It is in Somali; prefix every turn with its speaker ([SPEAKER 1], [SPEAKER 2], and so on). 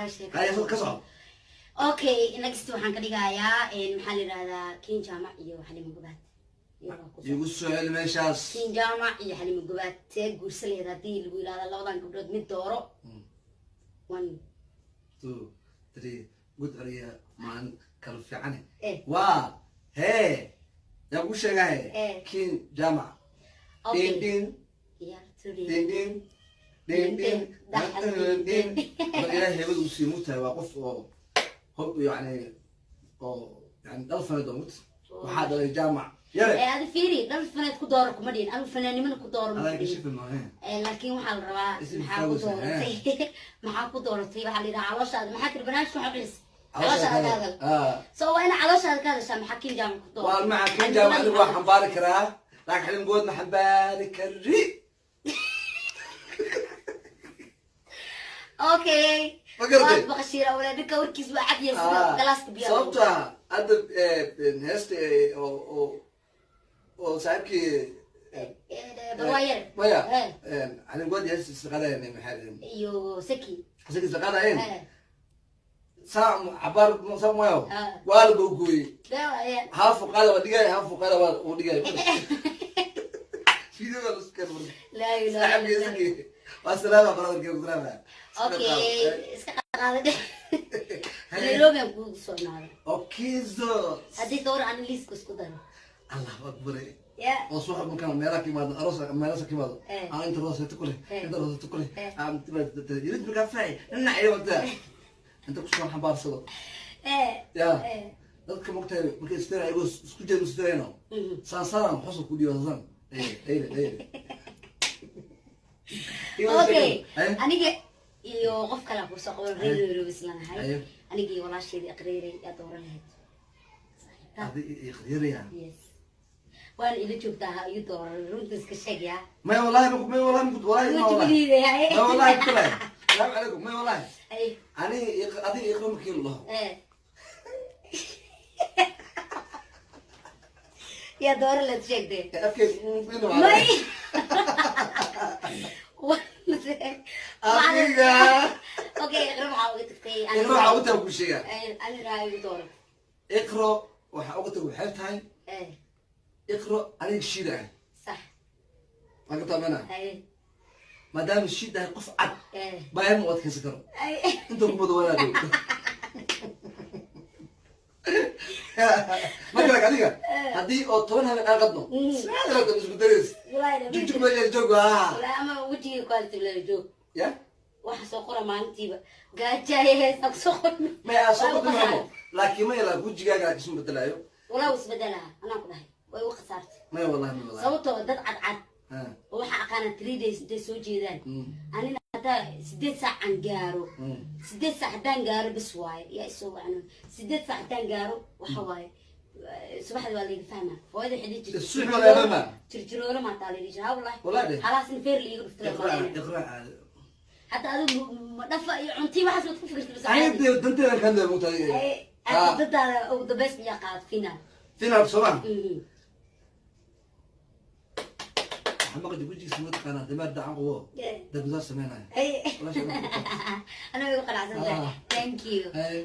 [SPEAKER 1] Wallahi sheeko.
[SPEAKER 2] Haya, ka soco.
[SPEAKER 1] Okay, next waxaan ka dhigayaa, maxaa la yidhahdaa, Kiin Jaamac iyo Xalimo Gobaad. Iyagaa ku
[SPEAKER 2] Igu soo celi meeshaas.
[SPEAKER 1] Kiin Jaamac iyo Xalimo Gobaad, see guursa laheyd haddii lagu yidhahda labadan gabdhood mid dooro? One.
[SPEAKER 2] Two, three, gud celiya maalin kala fiicane.
[SPEAKER 1] Eh.
[SPEAKER 2] Waa hee, yaa ku sheegahe?
[SPEAKER 1] Eh.
[SPEAKER 2] Kiin Jaamac.
[SPEAKER 1] Okay.
[SPEAKER 2] Dhin dhin.
[SPEAKER 1] Ciyaartoyda.
[SPEAKER 2] Dhin dhin dhin dhin dhin dhin. Mar Ilaahay heybad uu sii mugtahay, waa qof oo hob yani oo yani dhal faneed oo mut waxaa dhalay Jaamac Yare.
[SPEAKER 1] Ee, adi fiiri, dhal faneed ku dooro kuma dhihin, adigu fanaannimana ku dooro ma
[SPEAKER 2] Adaa
[SPEAKER 1] dhihin.
[SPEAKER 2] Kashifi maahe.
[SPEAKER 1] Ee, laakiin waxaa la rabaa
[SPEAKER 2] Isim
[SPEAKER 1] maxaa ku
[SPEAKER 2] faawisa,
[SPEAKER 1] dooratay, maxaa ku dooratay? Waxaa la yidhaha calooshaada, maxaa tiri? Barnaamijka waxaa bixis calooshaada ka hadal. So waa ina calooshaada ka hadashaa. Maxaa Kiin Jaamac ku dooratay?
[SPEAKER 2] Waa maca Kiin Jaamac, anigu waa xambaari karaa, laakiin Xalimgood ma xambaari kari.
[SPEAKER 1] Okay.
[SPEAKER 2] Ma garatay?
[SPEAKER 1] Waad baqashiira wala, ninka warkiis waa cad yahay sida galaaska biyaha.
[SPEAKER 2] Sababta hadda heesta oo saaxiibkii
[SPEAKER 1] Barwaayare.
[SPEAKER 2] Maya.
[SPEAKER 1] Eh.
[SPEAKER 2] Xalimgood heesta isla qaadayeen, maxay dhaheen?
[SPEAKER 1] Iyo Saki.
[SPEAKER 2] Isaga isla qaadayeen.
[SPEAKER 1] Eh.
[SPEAKER 2] Saa cabaar saa mayo.
[SPEAKER 1] Ah.
[SPEAKER 2] Waa la googooyey.
[SPEAKER 1] Daawa.
[SPEAKER 2] Haafu qaada waa dhigay, haafu qaada waa uu dhigay. Video la isku keenay.
[SPEAKER 1] Laa ilaaha
[SPEAKER 2] saaxiibkii
[SPEAKER 1] illa.
[SPEAKER 2] Saki waa salaama, brotherkii ku salaama.
[SPEAKER 1] Okay, iska qaada dheh. Nairobi aan kugu soo imaaday.
[SPEAKER 2] Okizo.
[SPEAKER 1] Haddii gawar aan liiska isku daro.
[SPEAKER 2] Allahu akbar.
[SPEAKER 1] Ya.
[SPEAKER 2] Oo subax markaan meelaha ka imaado, aroos meelaha ka imaado,
[SPEAKER 1] Eh.
[SPEAKER 2] aan inta rooseeto ku leh,
[SPEAKER 1] Eh.
[SPEAKER 2] inta rooseeto ku leh,
[SPEAKER 1] Eh.
[SPEAKER 2] aan yirid markaa faaci dhinac iyo wada inta kusoo xambaarsado.
[SPEAKER 1] Eh.
[SPEAKER 2] Ya.
[SPEAKER 1] Eh.
[SPEAKER 2] Dadka mogtahay markay istiraan ayagoo isku jeeda istirayno, saasaan xusub ku dhiiba, saasaan dheyle dheyle dheyle.
[SPEAKER 1] Okay, aniga iyo qof kale aan kusoo qaban, reer Nairobi islanahay.
[SPEAKER 2] Ayo.
[SPEAKER 1] Aniga iyo walaasheedii Aqreeray, yaa dooran lahayd?
[SPEAKER 2] Adi iqriyaraya.
[SPEAKER 1] Yes, waana ila joogtaa, ha iyu dooran, runta iska sheeg yaa.
[SPEAKER 2] May wallahi, may wallahi, wallahi ma wallahi.
[SPEAKER 1] Wejigiidahay.
[SPEAKER 2] May wallahi kule, salaamu calaykum, may wallahi.
[SPEAKER 1] Ay.
[SPEAKER 2] Ani adiga iqra markii la dhaho.
[SPEAKER 1] Eh, yaa dooran lahayd, sheegtee?
[SPEAKER 2] Afkay.
[SPEAKER 1] May.
[SPEAKER 2] Adiga.
[SPEAKER 1] Okay, Iqra maxaa uga tagtay?
[SPEAKER 2] Iqro waxaa uga taga ku sheegaa.
[SPEAKER 1] Aniga igu dooran.
[SPEAKER 2] Iqro waxaa uga taga waxay tahay,
[SPEAKER 1] Eh.
[SPEAKER 2] Iqro aniga shiida ah.
[SPEAKER 1] Sax.
[SPEAKER 2] Waan ka taamana.
[SPEAKER 1] Ay.
[SPEAKER 2] Maadaama shiid ahay, qof cad
[SPEAKER 1] Eh.
[SPEAKER 2] baahi ma u adkaysan karo.
[SPEAKER 1] Ay.
[SPEAKER 2] Inta kumada wanaag marka lak adiga haddii oo 10 habeen aan qadno, saadalata isku dareys.
[SPEAKER 1] Walahi.
[SPEAKER 2] Jugjug meesha joog ah.
[SPEAKER 1] Walahi ama wejigii quality la joog.
[SPEAKER 2] Ya.
[SPEAKER 1] Waxa soo qora maalintiiba gaajaaye heesa kusoo qormi.
[SPEAKER 2] May aa soo qodi maamo, laakiin ma ilaa wejigaaga isma bedelaayo.
[SPEAKER 1] Walaa isbedelaa, anaa ku dhahay way u khasaartay.
[SPEAKER 2] Maya wallahi, may wallahi.
[SPEAKER 1] Sababtoo dad cadcad
[SPEAKER 2] Ah.
[SPEAKER 1] oo waxaa aqaanaa 3 days intay soo jeedaan. Anina haddaa 8 saac aan gaaro, 8 saac haddaan gaaro bis waaye, yaa isoo wacno. 8 saac haddaan gaaro waxa waaye, subaxda waa layga fahmaa, hooyada waxay dhihi jirtay
[SPEAKER 2] Subax waa laga fahmaa?
[SPEAKER 1] Jirjiroolo maataa layidhi jira, ha wallahi.
[SPEAKER 2] Wallahi deh.
[SPEAKER 1] Halaas in feer laiga dhuftay.
[SPEAKER 2] Iqra, iqra.
[SPEAKER 1] Hadda adigu ma dhafa iyo cuntii waxaas maad ku fikirta bas?
[SPEAKER 2] Aniga dee danteeda ka hadlaya mugtahay.
[SPEAKER 1] Ay, dadaada ugu dambeys miyaa qaad final?
[SPEAKER 2] Final sooma. Waxaa maqli wejigiisa ma taqaanaa, dameer dacan qubo dad musaa sameynaya.
[SPEAKER 1] Ay.
[SPEAKER 2] Walaasha.
[SPEAKER 1] Aniga igu qanacsan tahay.
[SPEAKER 2] Ah.
[SPEAKER 1] Thank you.
[SPEAKER 2] Ay.